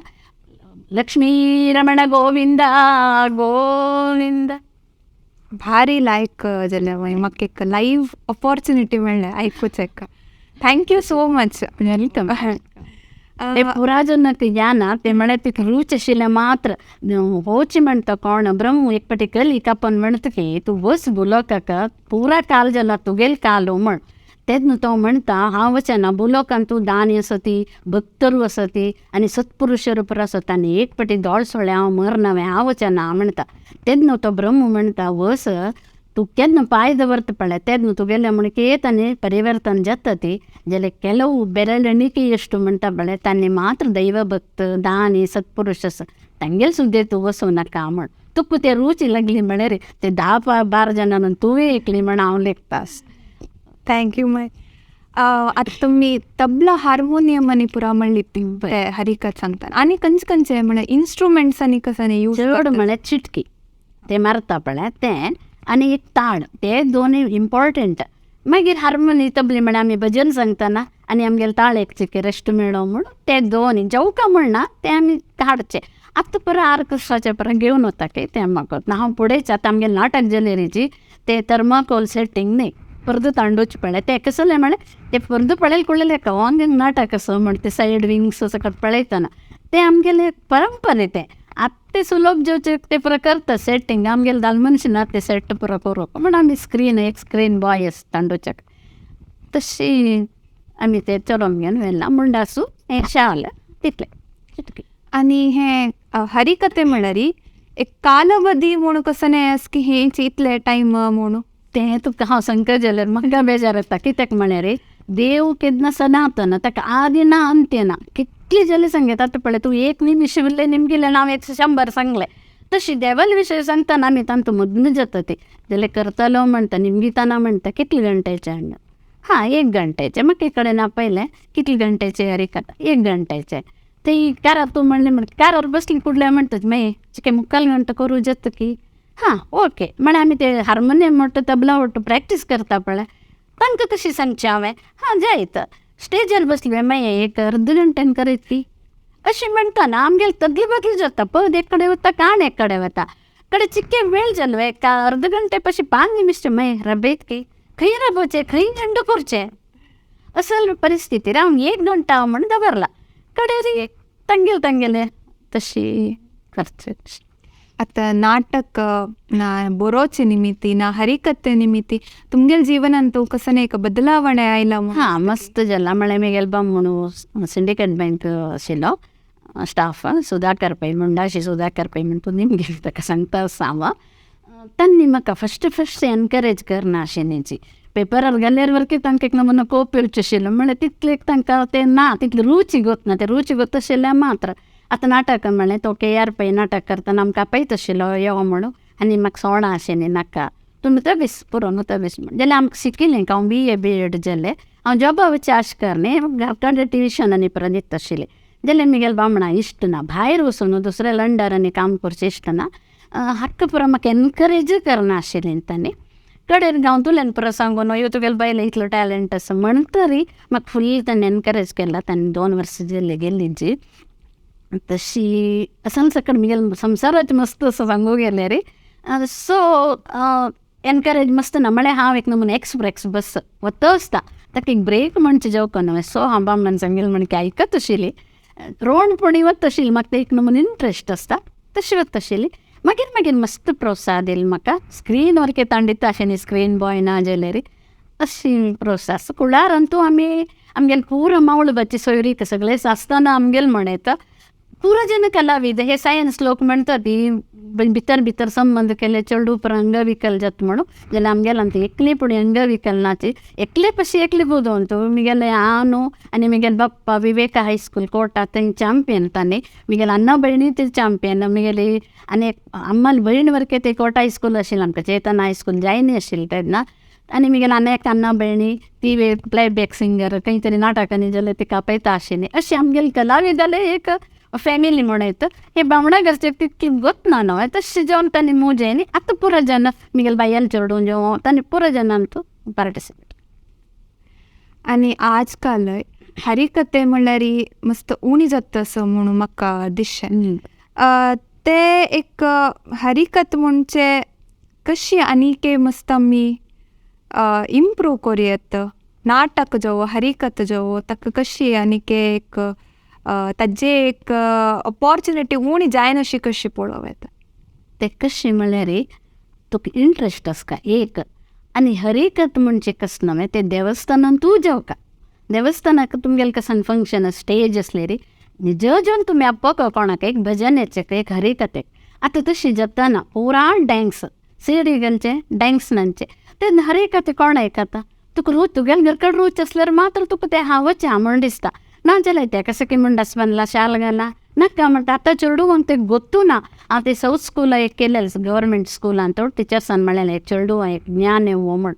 लक्ष्मी रमण गोविंदा गोविंदा. भारी लायक जालें म्हाका एक लायव्ह ऑपॉर्च्युनिटी मेळ्ळें आयकुचें. Thank you so much. Welcome. ते पुरा जनक याना ते म्हळ्यार तिका रूच आशिल्लें मात्र होच म्हणटा कोण ब्रह्म एक पाटी कली कापून म्हणटा की तूं वच बुलोकाक पुरा काल जाला तुगेल कालो म्हण. तेन्ना तो म्हणटा हांव वचना बुलोकान तूं दानी आसा ती भक्तरू आसा ती आनी सत्पुरुश रुपार आसता आनी एक पाटी दोळ सोळ्ळे हांव मरना हांव वचना म्हणटा. तेन्ना तो ब्रह्म म्हणटा वच तूं केन्ना पांय दवरता पळय तेन्ना तुगेलें म्हणके ताणें परिवर्तन जाता ती जाल्यार ಕೆಲವು ಬೆರಳೆಣಿಕೆಯಷ್ಟು म्हणटा पळय तांणी मात्र दैवभक्त दानी सत्पुरुष आसा तांगेले सुद्दां तूं वचूं नाका म्हण. तुका ते रुची लागली म्हळ्यार ते 10-12 जाणां तुवें एकली म्हण हांव लेखता. Thank you my. आतां तुमी तबला हार्मोनियम आनी पुरा म्हणली ते हरिकत सांगता आनी खंयचे खंयचे म्हळ्यार इन्स्ट्रुमेंट्स आनी कसो यूज चड म्हळ्यार चिटकी ते मारता पळय तें आनी एक ताळ, ते दोनूय इम्पॉर्टंट. मागीर हार्मोनी तबली म्हळ्यार आमी भजन सांगतना आनी आमगेले ताळ एक चिके रेस्ट मेळो म्हूण ते दोन जेवका म्हणना ते आमी हाडचे. आतां परा ऑर्केस्ट्राचे परा घेवन वता की तें म्हाका ना हांव फुडेंच आतां आमगेले नाटक जालेरीची ते थर्माकोल सेटींग न्ही परदू तांडूच पळय ते कसलें म्हळ्यार ते परदू पळयले कुडलें वांग नाटक असो म्हण ते सायड विंग्स सकट पळयतना ते आमगेले परंपरे ते. आतां ते सुलभ जेवचे ते पुरो करता सेटींग आमगेले दाल मनीस ना ते सेट पुरो करूंक म्हण आमी स्क्रीन एक स्क्रीन बॉय आसता तांडूच्याक तशी आमी ते चलोवन घेवन व्हेलां मुंडासू हें शाल तितलें चिटकी. आनी हें हरिकथे म्हळ्यार एक कालवधी म्हूण कसो न्हय आस की हें इतले टायम म्हणून तें तुका हांव सांगता जाल्यार म्हाका बेजार येता कित्याक म्हळ्यार देव केन्ना सनातन, ताका आदी ना अंत्य ना. कितली जाल्यार सांगता आतां पळय तूं एक निमिश उरलें निमगिलें हांव 100 सांगलें तशी देवाले विशय सांगतना आमी तांतू मग्न जाता ते जाल्यार करतलो म्हणटा निमगिताना म्हणटा कितले घंट्याचे हाडून हां 1 घंट्याचे म्हाका एक कडेन आपयलें कितले घंट्याचे हरिकथा 1 घंट्याचे ते कारार तूं म्हणलें म्हण कारार बसली कुडल्या म्हणटात मागीर चिके मुक्काल घंटा करूं जाता की हां ओके म्हळ्यार आमी ते हार्मोनियम म्हणटा तबला म्हणटा प्रॅक्टीस करता पळय तांकां कशी सांगचें हांवें हां जायत स्टेजार बसली मागीर एक अर्द घंट्यान करयत ती अशें म्हणटा आमगेले तगली बदली जाता पद एक कडेन वता काण एक कडेन वता कडे चिक्के वेळ जालो एक अर्द घंटे पशी 5 निमिश मागीर रबयत की खंय राबोवचें खंय झंडो करचें असल परिस्थिती हांव 1 घंटा म्हण दवरला कडे तांगेले तांगेले तशी करचे. आतां नाटक ना बरोवचे निमित्ती ना हरिकथे निमित्ती तुमगेले जीवनांत कसो एक बदलावणे आयला? हां मस्त जाला म्हळ्यार म्हगेले बामणू सिंडिकेट बँक आशिल्लो स्टाफ सुधाकर पै मुंडाशी सुधाकर पै म्हण तूं निमगेले ताका सांगता आसा हांव. तांणी म्हाका फस्ट फस्ट एनकरेज करना आशिल्ली पेपरार घाल्यार वरकी तांकां एक नमुनो कोप येवचें आशिल्लो म्हळ्यार तितले तांकां तें ना तितली रुची गोत ना तें रुची गोत आशिल्लें मात्र. आतां नाटक म्हणलें तो के.आर. पै नाटक करतना आमकां आपयत आशिल्लो यो म्हणून आनी म्हाका सोणां आशिल्लीं नाका तूं तबीस पुरो न्हू तबीस म्हण जाल्यार आमकां शिकिल्लें हांव बी.ए. बी.एड जालें हांव जॉबा वचचें आश कर न्ही घरा ट्युशन आनी परत दिता आशिल्लें जाल्यार म्हगेले बामणां इश्ट ना भायर वचून दुसऱ्या लंडर काम करचें इश्ट ना हक्क पुरो म्हाका एनकरेज करना आशिल्लें तांणी कडेन गांवतुल्यान पुरो सांगून यो तुगेले बायले इतलो टॅलंट आसा म्हण तरी म्हाका फुल तांणी एनकरेज केला. तांणी 2 वर्सां जालीं गेल्ली जी तशी असल सकट म्हगेले संवसाराच मस्त असो सांगूंक गेल्यार सो एनकरेज मस्त ना म्हळ्यार हांव एक नमुनो एक्सप्रेस बस वता आसता ताका एक ब्रेक म्हणचें जेवको न्हय सो हांव बामणान सांगलें म्हण की आयकत आशिल्ली रोंडपणी वता आशिल्ली म्हाका ते एक नमुनो इंट्रस्ट आसता तशी वता आशिल्ली. मागीर मागीर मस्त प्रोत्साहन दिलें म्हाका स्क्रीन वरके तांडिता अशें न्ही स्क्रीन बॉय ना जाल्यार अशी प्रोत्साहन कुळारान तूं आमी आमगेले पुरो मावळबाची सोयरीक सगळें आसतना आमगेले म्हणयता पुरो जन कलाविद हे सायन्स लोक म्हणटात ती भितर भितर संबंद केले चेडूं पुरो अंगविकल जाता म्हणून जाल्यार आमगेले आमचे एकले पूण अंगविकल नाची एकले पशी एकले बुदोवन तूं म्हगेले हांव न्हू आनी म्हगेले बाप्पा विवेका हायस्कूल कोटा थंय चॅम्पियन तांणी म्हगेले अण्णा भयणी ते चॅम्पियन म्हगेली आनी अम्माली भयण वरके ते कोटा हायस्कूल आशिल्लें आमकां चेतन हायस्कूल जायनी आशिल्लें तेन्ना आनी म्हगेले आनी एक अण्णा भयणी ती प्लेबॅक सिंगर खंय तरी नाटकांनी जाल्यार तिका आपयता आशिल्ली अशें आमगेले कलाविदाले एक फॅमिली म्हणयत हे बामणा घरचे तितकी गोत ना न्हय तशें जेवन तांणी मुजे न्ही आतां पुरो जाण म्हगेले बायल चेडूं जेवण तांणी पुरो जाणान तूं पार्टिसिपेट. आनी आजकाल हरिकथे म्हणल्यार मस्त उणी जाता असो म्हणून म्हाका दिसचें ते एक हरिकथ म्हणजे कशी आनीक मस्त आमी इम्प्रूव करूं नाटक जावं हरिकथ जावं ताका कशी आनीक एक ताजे एक ऑपॉर्चुनिटी उणी जायनाशी कशी पळोवं येता? ते कशें म्हळ्यार तुका इंट्रस्ट आसता एक आनी हरिकथ म्हणजे कशें न्हय तें देवस्थानान तूं जेवका देवस्थानाक तुमगेलें कसन फंक्शन स्टेज आसलें रे निज जेवन तुमी आपको कोणाक एक भजनाचें एक हरिकथेक आतां तशी जाता ना पुरा डॅन्स सीडी घालचें डॅन्स नाचचें तेन्ना हरिकथा कोण आयकता तुका रूच तुगेले घर कडेन रूच आसल्यार मात्र तुका तें हांवच हां म्हण दिसता ना जाल्यार तें कशें की म्हण डस्टबिनला शाल घाला नाका म्हणटा आतां चेडूंक तें गोत्तू ना. हांव तें सावथ स्कुला एक केलें गव्हर्मेंट स्कुलान तो टिचर्सान म्हणलें एक चेडूं एक ज्ञान येवो म्हण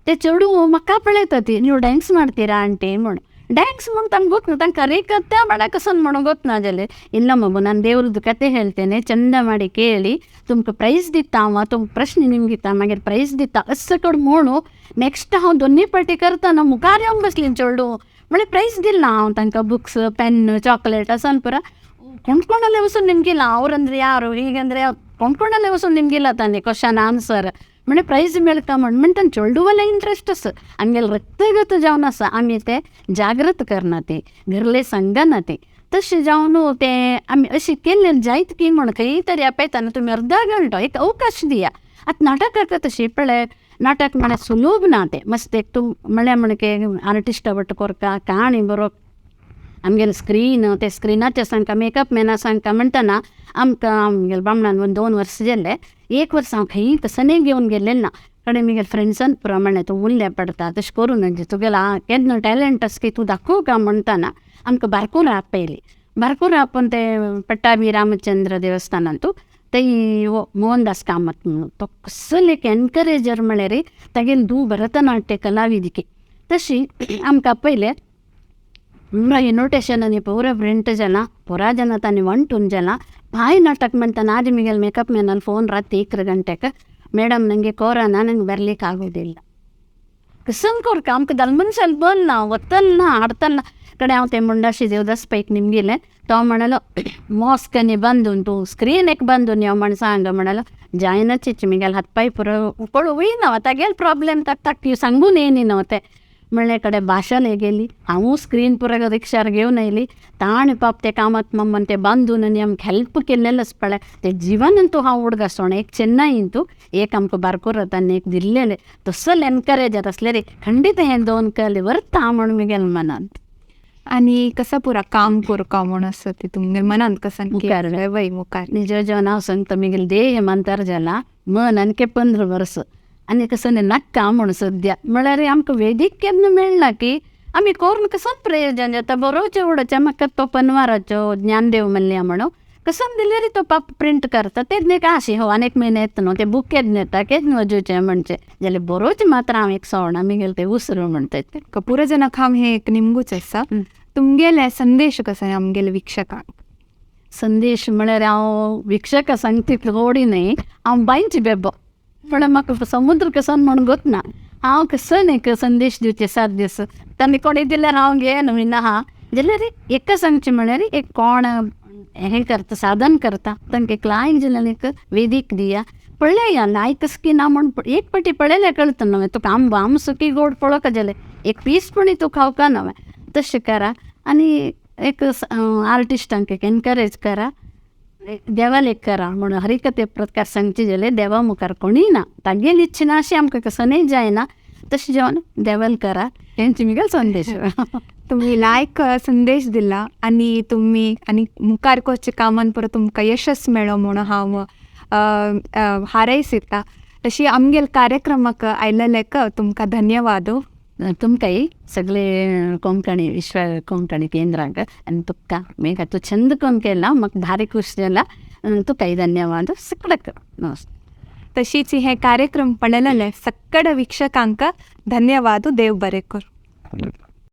ते चेडूं म्हाका पळयता ती, ನೀವು ಡ್ಯಾನ್ಸ್ ಮಾಡ್ತೀರಾ ಆಂಟಿ म्हणून. ಡ್ಯಾನ್ಸ್ म्हणून ತಂಗೆ ಗೊತ್ತು, ತಂಗೆ ಕರೆ ಕತ್ತೆ ಮಾಡಕಸನ್ म्हणून ಗೊತ್ತು ನಾ ಜಲೆ. ಇಲ್ಲ ಮಗು, ನಾನು ದೇವ್ರದ್ದು ಕತೆ ಹೇಳ್ತೇನೆ, ಚಂದ ಮಾಡಿ ಕೇಳಿ, ತುಮಕ ಪ್ರೈಸ್ ದಿತ್ತಾ ಅವ, ತುಮ್ ಪ್ರಶ್ನೆ ನಿಮ್ಗಿತ್ತ मागीर ಪ್ರೈಸ್ दिता असं कड म्हणू. नेक्स्ट हांव दोन्ही पाटी करतना मुखार येवन बसली चेडूं, म्हळ्यार ಪ್ರೈಸ್ दिಲ್ಲ हांव तांकां, ಬುಕ್ಸ್ ಪೆನ್ ಚಾಕ್ಲೇಟ್ ಅಸನ್ ಪೂರ ಕೊಂಡ್ಕೊಂಡಲ್ಲೇ ವಸೂನ್ ನಿಮಗಿಲ್ಲ. ಅವ್ರಂದ್ರೆ ಯಾರು ಹೀಗಂದ್ರೆ ಕೊಂಡ್ಕೊಂಡಲ್ಲೇ ವಸೂನ್ ನಿಮಗಿಲ್ಲ ತಾನೆ ಕ್ವಶನ್ ಆನ್ಸರ್ म्हणजे प्रायज मेळटा म्हण म्हणटा चेडूवाले इंट्रस्ट आसा आमगेले रक्तगत जावन आसा, आमी ते जागृत करना, ते घरले सांगना ते तशें जावन ते आमी अशें केल्लें जायत की म्हण खंय तरी आपयता न्हू तुमी अर्धा घंटो एक अवकाश दिया. आतां नाटकाक तशें पळय, नाटक म्हळ्यार सुलभ ना तें, मस्त एक तूं म्हळ्यार म्हणके आर्टिस्टा बट कोरका काणी बरोवप, आमगेलें स्क्रीन ते स्क्रिनाचेर सांगता, मेकअप मॅना सांगता म्हणटना आमकां आमगेले बामणान 2 वर्स जालें, एक वर्स हांव खंय कसनें घेवन गेल्लें ना. कडेन म्हगेले फ्रेंड्सान पुरो म्हणलें तूं उरलें पडटा तशें करूं नजे, तुगेलें केन्ना टॅलंट आसा की तूं दाखोवं काय म्हणटना आमकां बारकूर आपयली. बारकूर आपोवन ते पट्टाभी रामचंद्र देवस्थानांतू थंय मोहनदास कामत म्हणून तो कसलो एक एनकरेजर म्हळ्यार तागेली धूव भरतनाट्य कलाविदिके तशी आमकां आपयलें. इनविटेशन आनी ಪೂರ ಪ್ರಿಂಟ್ ಜನ ಪೂರಾ ಜನ ತಾನೆ 1 ಜನ ಬಾಯಿ ನಾಟಕ ಮಾಡ್ತಾನೆ. ಆದಿ ಮಿಗಲ್ ಮೇಕಪ್ ಮ್ಯಾನಲ್ಲಿ ಫೋನ್ ರಾತ್ರಿ 1 ಗಂಟೆಗೆ, ಮೇಡಮ್ ನನಗೆ ಕೊರೋನಾ, ನಂಗೆ ಬರ್ಲಿಕ್ಕೆ ಆಗೋದಿಲ್ಲ. कसम कोरका आमकां दलमनशाल बन ना वतल ना हाडतल ना ಕಡೆ हांव ते मुंडाशी देवदास पैक निमगिले, तो म्हणलो मॉस्क ಬಂದುಂಟು ಸ್ಕ್ರೀನ್ ಬಂದು ನೀವು म्हण सांग म्हणलो जायनाचीच मिगेल हातपाय पुरो उकळ वयना तागेल ಪ್ರಾಬ್ಲಮ್ तक तक सांगून येयनी न्हू ते म्हणले कडेन भाशा गेली. हांवूय स्क्रीन पुरो रिक्षार घेवन आयली. ताणें पाप ते कामत मम्मन ते बांदून आनी आमकां हेल्प केल्लेलें पळय ते जिवनांतू हांव उडगासोण एक ಚೆನ್ನೈಂತು एक आमकां बारकोरातान एक दिल्लेलें तसलो एनकरेजर आसलें रे खंडीत हें दोन कले व्हरता म्हण म्हगेल्या मनांत. आनी कसा पुरा काम कोरका म्हूण आसा ती तुमगे मनांत कसान मुखार वय मुखार निज जेवन हांव सांगता म्हगेलें देह मंतर जाला मन आनी 15 वर्स आनी कसं नाका म्हूण सद्या म्हळ्यार आमकां वेदीक केन्ना मेळना की आमी करून कसोच प्रयोजन जाता. बरोवचें उडोवचें म्हाका तो पनवाराचो ज्ञानदेव मल्ल्या म्हणून कसम दिल्यार तो पाप प्रिंट करता तेन्ना एक आशी हो आनी एक म्हयने येता न्हू ते बूक केन्ना येता केन्ना वजोवचें म्हणचें जाल्यार बरोवचें मात्र हांव एक सोडना म्हगेलें तें उसरू म्हणटा तें. कपूर खाम हें एक निमगूच आसा. तुमगेले संदेश कसो आमगेले वीक्षकांक? संदेश म्हळ्यार हांव वीक्षकां सांगता तितलो गोडी न्हय, हांव बांयची बेबो म्हळ्यार म्हाका समुद्र कसन म्हण गोतना हांव कसन एक संदेश दिवचे 7 दीस तांणी कोणी दिल्यार हांव घेन ना हा जाल्यार एका सांगचें म्हळ्यार एक कोण हें करता साधन करता तांकां एक लायक जाल्यार एक वेदीक दिया पळया लायक की ना म्हण एक पाटी पळयल्यार कळटा न्हय तुका आंबो आमसो की गोड पळोवका जाल्यार एक पीस पण तूं खावका न्हय तशें करा. आनी एक आर्टिस्टांक एक एनकरेज करा, देवाक एक करा म्हणून हरिकथे प्रकार सांगचे जाल्यार देवा मुखार कोणूय ना तागेली इच्छा अशी आमकां कसनय जायना तशें जेवन देवाल करा हेंच म्हगेलो संदेश. तुम्ही लायक संदेश दिला आनी तुमी आनी मुखार करच्या कामान परत तुमकां यशस मेळो म्हूण हांव हारयसता. तशी आमगेल कार्यक्रमाक आयलेलेक तुमकां धन्यवाद. तुमकांय सगळे कोंकणी विश्व कोंकणी केंद्रांक आनी तुका मेघा तूं छंद करून केला म्हाका भारी खूश जाला, तुकाय धन्यवाद सगळ्याक नमस्ते. तशीच हे कार्यक्रम पळयलेले सगळे वीक्षकांक धन्यवाद. देव बरें करूं.